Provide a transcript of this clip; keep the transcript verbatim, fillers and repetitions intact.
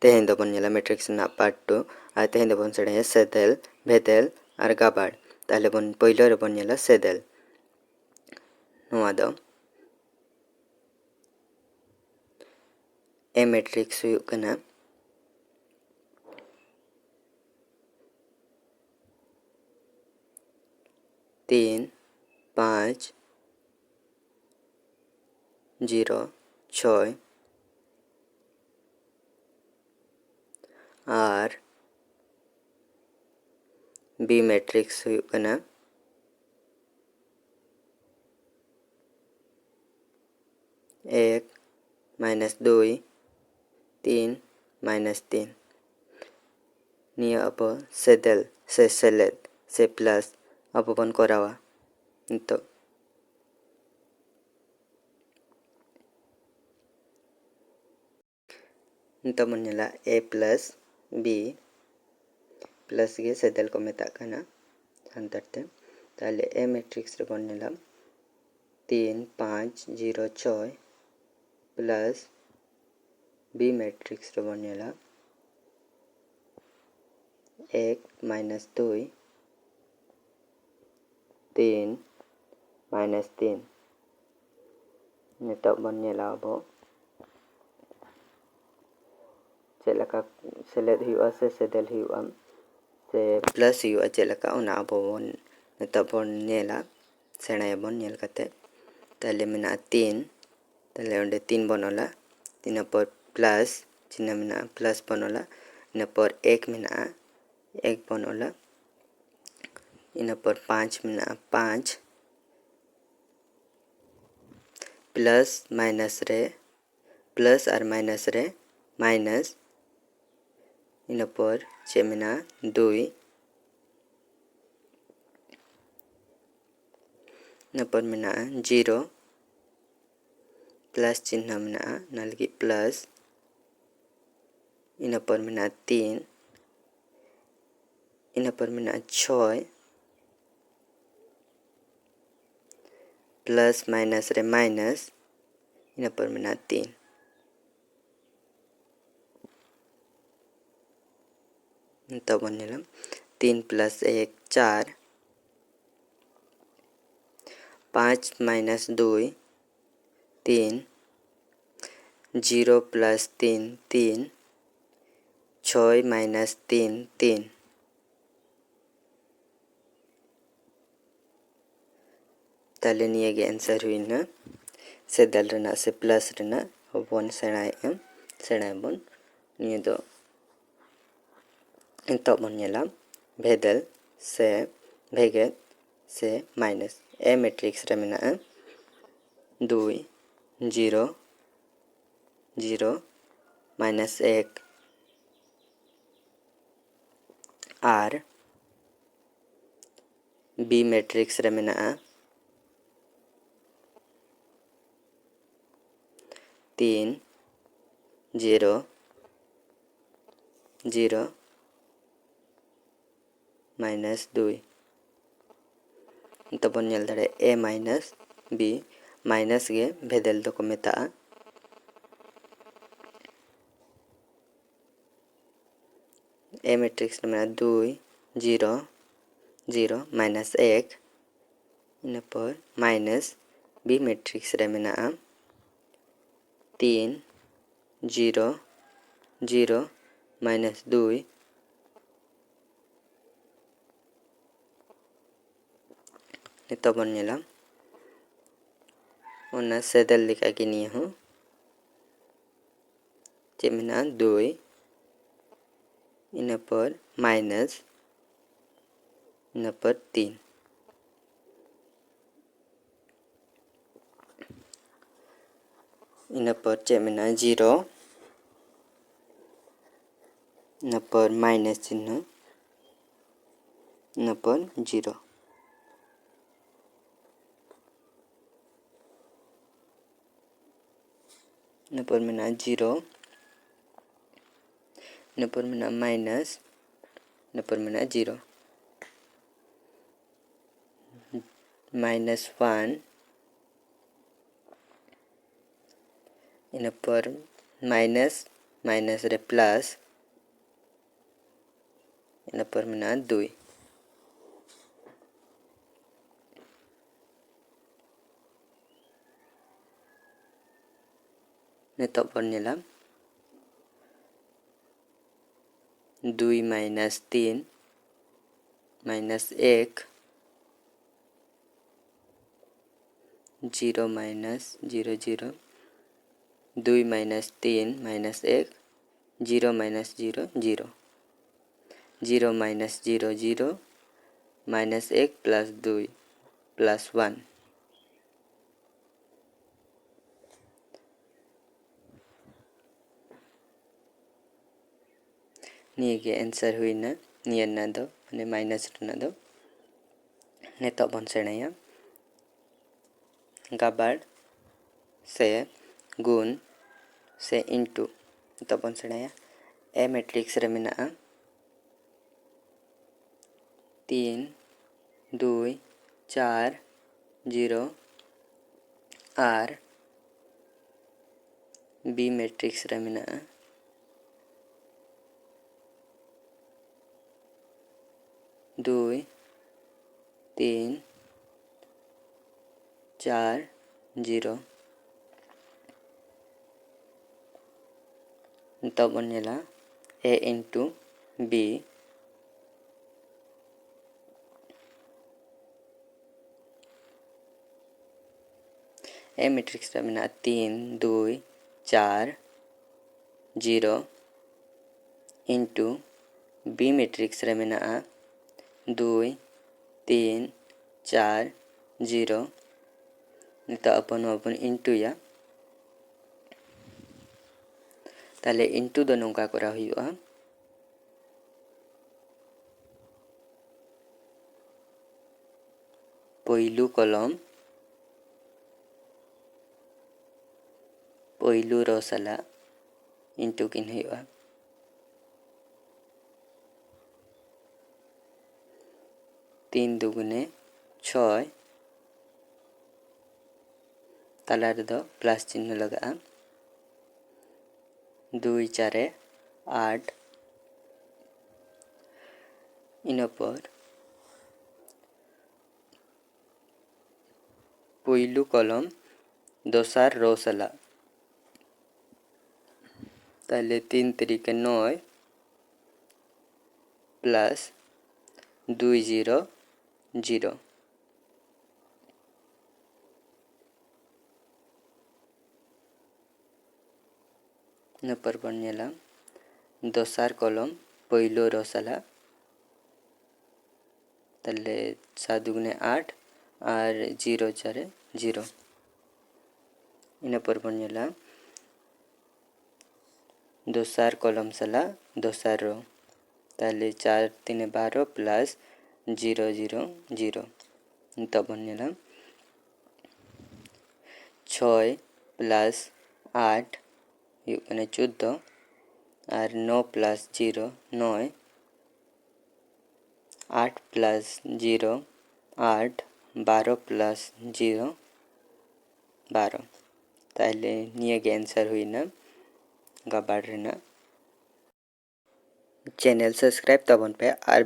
ᱛᱮᱦᱮᱧ ᱫᱚᱵᱚᱱ ᱧᱮᱞᱟ ᱢᱮᱴᱨᱤᱠᱥ ᱨᱮᱱᱟᱜ ᱯᱟᱨᱴ ᱴᱩ᱾ ᱟᱨ ᱛᱮᱦᱮᱧ ᱫᱚᱵᱚᱱ ᱥᱮᱬᱟᱭᱟ ᱥᱮᱫᱮᱞ, ᱵᱷᱮᱫᱮᱞ ᱟᱨ ᱜᱟᱵᱟᱲ᱾ ᱛᱟᱦᱚᱞᱮ ᱵᱚᱱ ᱯᱳᱭᱞᱳ ᱨᱮᱵᱚᱱ ᱧᱮᱞᱟ ᱥᱮᱫᱮᱞ᱾ ᱱᱚᱣᱟ ᱫᱚ ᱮ ᱢᱮᱴᱨᱤᱠᱥ ᱦᱩᱭᱩᱜ ᱠᱟᱱᱟ ᱛᱤᱱ, ᱯᱟᱸᱪ, ᱡᱤᱨᱳ, ᱪᱷᱚᱭ᱾ ᱟᱨ ᱵᱤ ᱢᱮᱴᱨᱤᱠᱥ ᱦᱩᱭᱩᱜ ᱠᱟᱱᱟ ᱮᱠ ᱢᱟᱭᱱᱟᱥ ᱫᱩᱭ, ᱛᱤᱱ ᱢᱟᱭᱱᱟᱥ ᱛᱤᱱ᱾ ᱱᱤᱭᱟᱹ ᱟᱵᱚ ᱥᱮᱫᱮᱞ ᱥᱮ ᱥᱮᱞᱮᱫ ᱥᱮ ᱯᱞᱟᱥ ᱟᱵᱚ ᱵᱚᱱ ᱠᱚᱨᱟᱣᱟ ᱱᱤᱛᱚᱜ᱾ ᱱᱤᱛᱚᱜ ᱵᱚᱱ ᱧᱮᱞᱟ ᱮ ᱯᱞᱟᱥ ᱵᱤ, ᱯᱞᱟᱥ ᱜᱮ ᱥᱮᱫᱮᱞ ᱠᱚ ᱢᱮᱛᱟᱜ ᱠᱟᱱᱟ ᱥᱟᱱᱛᱟᱲ ᱛᱮ᱾ ᱛᱟᱦᱚᱞᱮ ᱮ ᱢᱮᱴᱨᱤᱠᱥ ᱨᱮᱵᱚᱱ ᱧᱮᱞᱟ ᱛᱤᱱ, ᱯᱟᱸᱪ, ᱡᱤᱨᱳ, ᱪᱷᱚᱭ, ᱯᱞᱟᱥ ᱵᱤ ᱢᱮᱴᱨᱤᱠᱥ ᱨᱮᱵᱚᱱ ᱧᱮᱞᱟ ᱮᱠ ᱢᱟᱭᱱᱟᱥ ᱫᱩᱭ, ᱛᱤᱱ ᱢᱟᱭᱱᱟᱥ ᱛᱤᱱ᱾ ᱱᱤᱛᱚᱜ ᱵᱚᱱ ᱧᱮᱞᱟ ᱟᱵᱚ ᱪᱮᱫ ᱞᱮᱠᱟ ᱥᱮᱞᱮᱫ ᱦᱩᱭᱩᱜᱼᱟ ᱥᱮ ᱥᱮᱫᱮᱞ ᱦᱩᱭᱩᱜᱼᱟ ᱥᱮ ᱯᱞᱟᱥ ᱦᱩᱭᱩᱜᱼᱟ, ᱪᱮᱫ ᱞᱮᱠᱟ, ᱚᱱᱟ ᱟᱵᱚ ᱵᱚᱱ ᱱᱤᱛᱚᱜ ᱵᱚᱱ ᱧᱮᱞᱟ, ᱥᱮᱬᱟᱭᱟᱵᱚᱱ ᱧᱮᱞ ᱠᱟᱛᱮ᱾ ᱛᱟᱦᱚᱞᱮ ᱢᱮᱱᱟᱜᱼᱟ ᱛᱤᱱ, ᱛᱟᱦᱚᱞᱮ ᱚᱸᱰᱮ ᱛᱤᱱ ᱵᱚᱱ ᱚᱞᱟ, ᱤᱱᱟᱹ ᱯᱚᱨ ᱯᱞᱟᱥ ᱪᱤᱱᱦᱟᱹ ᱢᱮᱱᱟᱜᱼᱟ, ᱯᱞᱟᱥ ᱵᱚᱱ ᱚᱞᱟ, ᱤᱱᱟᱹ ᱯᱚᱨ ᱮᱠ ᱢᱮᱱᱟᱜᱼᱟ, ᱮᱠ ᱵᱚᱱ ᱚᱞᱟ, ᱤᱱᱟᱹ ᱯᱚᱨ ᱯᱟᱸᱪ ᱢᱮᱱᱟᱜᱼᱟ, ᱯᱟᱸᱪ, ᱯᱞᱟᱥ ᱢᱟᱭᱱᱟᱥ ᱨᱮ ᱯᱞᱟᱥ ᱟᱨ ᱢᱟᱭᱱᱟᱥ ᱨᱮ ᱢᱟᱭᱱᱟᱥ, ᱤᱱᱟᱹ ᱯᱚᱨ ᱪᱮᱫ ᱢᱮᱱᱟᱜᱼᱟ? ᱫᱩᱭ, ᱤᱱᱟᱹ ᱯᱚᱨ ᱢᱮᱱᱟᱜᱼᱟ ᱡᱤᱨᱳ, ᱯᱞᱟᱥ ᱪᱤᱱᱦᱟᱹ ᱢᱮᱱᱟᱜᱼᱟ, ᱚᱱᱟ ᱞᱟᱹᱜᱤᱫ ᱯᱞᱟᱥ, ᱤᱱᱟᱹ ᱯᱚᱨ ᱢᱮᱱᱟᱜᱼᱟ ᱛᱤᱱ, ᱤᱱᱟᱹ ᱯᱚᱨ ᱢᱮᱱᱟᱜᱼᱟ ᱪᱷᱚᱭ, ᱯᱞᱟᱥ ᱢᱟᱭᱱᱟᱥ ᱨᱮ ᱢᱟᱭᱱᱟᱥ, ᱤᱱᱟᱹ ᱯᱚᱨ ᱢᱮᱱᱟᱜᱼᱟ ᱛᱤᱱ᱾ ᱱᱤᱛᱚᱜ ᱵᱚᱱ ᱧᱮᱞᱟ, ᱛᱤᱱ ᱯᱞᱟᱥ ᱮᱠ ᱪᱟᱨ, ᱯᱟᱸᱪ ᱢᱟᱭᱱᱟᱥ ᱫᱩᱭ ᱛᱤᱱ, ᱡᱤᱨᱳ ᱯᱞᱟᱥ ᱛᱤᱱ ᱛᱤᱱ, ᱪᱷᱚᱭ ᱢᱟᱭᱱᱟᱥ ᱛᱤᱱ ᱛᱤᱱ᱾ ᱛᱟᱦᱞᱮ ᱱᱤᱭᱟᱹ ᱜᱮ answer ᱦᱩᱭᱱᱟ᱾ ᱥᱮ ᱫᱟᱞ ᱨᱮᱱᱟᱜ ᱥᱮ plus ᱨᱮᱱᱟᱜ ᱵᱚᱱ ᱥᱮᱬᱟᱭᱮᱫᱼᱟ, ᱥᱮᱬᱟᱭᱟᱵᱚᱱ᱾ ᱱᱤᱭᱟᱹ ᱫᱚ ᱱᱤᱛᱚᱜ ᱵᱚᱱ ᱧᱮᱞᱟ ᱵᱷᱮᱫᱮᱞ ᱥᱮ ᱵᱷᱮᱜᱮᱫ ᱥᱮ minus᱾ A matrix ᱨᱮ ᱢᱮᱱᱟᱜᱼᱟ ᱫᱩᱭ, ᱡᱤᱨᱳ, ᱡᱤᱨᱳ, minus ᱮᱠ, ᱟᱨ B matrix ᱨᱮ ᱢᱮᱱᱟᱜᱼᱟ ᱛᱤᱱ, ᱡᱤᱨᱳ, ᱡᱤᱨᱳ, minus ᱫᱩᱭ᱾ ᱱᱤᱛᱚᱜ ᱵᱚᱱ ᱧᱮᱞ ᱫᱟᱲᱮᱭᱟᱜᱼᱟ A minus B, minus ᱜᱮ ᱵᱷᱮᱫᱮᱞ ᱫᱚᱠᱚ ᱢᱮᱛᱟᱜᱼᱟ᱾ A matrix ᱨᱮ ᱢᱮᱱᱟᱜᱼᱟ ᱫᱩᱭ, ᱡᱤᱨᱳ, ᱡᱤᱨᱳ, minus ᱮᱠ, ᱤᱱᱟᱹ ᱯᱚᱨ minus B matrix ᱨᱮ ᱢᱮᱱᱟᱜᱼᱟ ᱛᱤᱱ, ᱡᱤᱨᱳ, ᱡᱤᱨᱳ, minus ᱫᱩᱭ᱾ ᱱᱤᱛᱚᱜ ᱵᱚᱱ ᱧᱮᱞᱟ ᱚᱱᱟ ᱥᱮᱫᱮᱞ ᱞᱮᱠᱟᱜᱮ ᱱᱤᱭᱟᱹ ᱦᱚᱸ᱾ ᱪᱮᱫ ᱢᱮᱱᱟᱜᱼᱟ? ᱫᱩᱭ, ᱤᱱᱟᱹ ᱯᱚᱨ minus, ᱤᱱᱟᱹ ᱯᱚᱨ ᱛᱤᱱ᱾ ᱤᱱᱟᱹ ᱯᱚᱨ ᱪᱮᱫ ᱢᱮᱱᱟᱜᱼᱟ? ᱡᱤᱨᱳ, ᱤᱱᱟᱹ ᱯᱚᱨ minus ᱪᱤᱱᱦᱟᱹ, ᱤᱱᱟᱹ ᱯᱚᱨ ᱡᱤᱨᱳ᱾ ᱤᱱᱟᱹ ᱯᱚᱨ ᱢᱮᱱᱟᱜᱼᱟ ᱡᱤᱨᱳ, ᱤᱱᱟᱹ ᱯᱚᱨ ᱢᱮᱱᱟᱜᱼᱟ minus, ᱤᱱᱟᱹ ᱯᱚᱨ ᱢᱮᱱᱟᱜᱼᱟ ᱡᱤᱨᱳ, minus one, ᱤᱱᱟᱹ ᱯᱚᱨ minus, minus ᱨᱮ plus, ᱤᱱᱟᱹ ᱯᱚᱨ ᱢᱮᱱᱟᱜᱼᱟ ᱫᱩᱭ᱾ ᱱᱤᱛᱚᱜ ᱵᱚᱱ ᱧᱮᱞᱟ ᱫᱩᱭ ᱢᱟᱭᱱᱟᱥ ᱛᱤᱱ ᱢᱟᱭᱱᱟᱥ ᱮᱠ, ᱡᱤᱨᱳ ᱢᱟᱭᱱᱟᱥ ᱡᱤᱨᱳ ᱡᱤᱨᱳ, ᱫᱩᱭ ᱢᱟᱭᱱᱟᱥ ᱛᱤᱱ ᱢᱟᱭᱱᱟᱥ ᱮᱠ, zero minus zero zero, zero minus zero zero, minus ᱮᱠ ᱯᱞᱟᱥ ᱫᱩᱭ ᱯᱞᱟᱥ ᱚᱣᱟᱱ᱾ ᱱᱤᱭᱟᱹ ᱜᱮ answer ᱦᱩᱭᱱᱟ ᱱᱤᱭᱟᱹ ᱨᱮᱱᱟᱜ ᱫᱚ, ᱢᱟᱱᱮ minus ᱨᱮᱱᱟᱜ ᱫᱚ᱾ ᱱᱤᱛᱚᱜ ᱵᱚᱱ ᱥᱮᱬᱟᱭᱟ ᱜᱟᱵᱟᱲ ᱥᱮ ᱜᱩᱱ ᱥᱮ into᱾ ᱱᱤᱛᱚᱜ ᱵᱚᱱ ᱥᱮᱬᱟᱭᱟ᱾ A matrix ᱨᱮ ᱢᱮᱱᱟᱜᱼᱟ ᱛᱤᱱ, ᱫᱩᱭ, ᱪᱟᱨ, ᱡᱤᱨᱳ ᱟᱨ B matrix ᱨᱮ ᱢᱮᱱᱟᱜᱼᱟ ᱫᱩᱭ, ᱛᱤᱱ, ᱪᱟᱨ, ᱡᱤᱨᱳ᱾ ᱱᱤᱛᱚᱜ ᱵᱚᱱ ᱧᱮᱞᱟ A into B᱾ A matrix ᱨᱮ ᱢᱮᱱᱟᱜᱼᱟ ᱛᱤᱱ, ᱫᱩᱭ, ᱪᱟᱨ, ᱡᱤᱨᱳ into B matrix ᱨᱮ ᱢᱮᱱᱟᱜᱼᱟ ᱫᱩᱭ, ᱛᱤᱱ, ᱪᱟᱨ, ᱡᱤᱨᱳ᱾ ᱱᱤᱛᱚᱜ ᱟᱵᱚ ᱱᱚᱣᱟ ᱵᱚᱱ intoᱭᱟ᱾ ᱛᱟᱦᱞᱮ into ᱫᱚ ᱱᱚᱝᱠᱟ ᱠᱚᱨᱟᱣ ᱦᱩᱭᱩᱜᱼᱟ᱾ ᱯᱳᱭᱞᱩ column ᱯᱳᱭᱞᱩ row ᱥᱟᱞᱟᱜ into ᱠᱤᱱ ᱦᱩᱭᱩᱜᱼᱟ᱾ ᱛᱤᱱ ᱫᱩᱜᱩᱱᱮ ᱪᱷᱚᱭ, ᱛᱟᱞᱟ ᱨᱮᱫᱚ plus ᱪᱤᱱᱦᱟᱹ ᱞᱟᱜᱟᱜᱼᱟ᱾ ᱫᱩᱭ ᱪᱟᱨᱮ ᱟᱴ, ᱤᱱᱟᱹ ᱯᱚᱨ ᱯᱩᱭᱞᱩ ᱠᱚᱞᱚᱢ ᱫᱚᱥᱟᱨ ᱨᱳ ᱥᱟᱞᱟᱜ᱾ ᱛᱟᱦᱞᱮ ᱛᱤᱱ ᱛᱤᱨᱤᱠᱮ ᱱᱚᱭ ᱯᱞᱟᱥ ᱫᱩᱭ ᱡᱤᱨᱳ ᱡᱤᱨᱳ᱾ ᱤᱱᱟᱹ ᱯᱚᱨ ᱵᱚᱱ ᱧᱮᱞᱟ ᱫᱚᱥᱟᱨ ᱠᱚᱞᱚᱢ ᱯᱳᱭᱞᱳ ᱨᱳ ᱥᱟᱞᱟᱜ᱾ ᱛᱟᱦᱞᱮ ᱥᱟᱛ ᱫᱩᱜᱩᱱᱮ ᱟᱴ ᱟᱨ ᱡᱤᱨᱳ ᱪᱟᱨᱮ ᱡᱤᱨᱳ᱾ ᱤᱱᱟᱹ ᱯᱚᱨ ᱵᱚᱱ ᱧᱮᱞᱟ ᱫᱚᱥᱟᱨ ᱠᱚᱞᱚᱢ ᱥᱟᱞᱟᱜ ᱫᱚᱥᱟᱨ ᱨᱳ᱾ ᱛᱟᱦᱞᱮ ᱪᱟᱨ ᱛᱤᱱᱮ ᱵᱟᱨᱚ ᱯᱞᱟᱥ ᱡᱤᱨᱳ ᱡᱤᱨᱳ ᱡᱤᱨᱳ᱾ ᱱᱤᱛᱚᱜ ᱵᱚᱱ ᱧᱮᱞᱟ ᱪᱷᱚᱭ ᱯᱞᱟᱥ ᱟᱴ ᱦᱩᱭᱩᱜ ᱠᱟᱱᱟ ᱪᱳᱫᱫᱳ, ᱟᱨ ᱱᱚ ᱯᱞᱟᱥ ᱡᱤᱨᱳ ᱱᱚᱭ, ᱟᱴ ᱯᱞᱟᱥ ᱡᱤᱨᱳ ᱟᱴ, ᱵᱟᱨᱚ ᱯᱞᱟᱥ ᱡᱤᱨᱳ ᱵᱟᱨᱚ᱾ ᱛᱟᱦᱞᱮ ᱱᱤᱭᱟᱹ ᱜᱮ answer ᱦᱩᱭᱱᱟ ᱜᱟᱵᱟᱲ ᱨᱮᱱᱟᱜ᱾ Channel subscribe ᱛᱟᱵᱚᱱ ᱯᱮ ᱟᱨ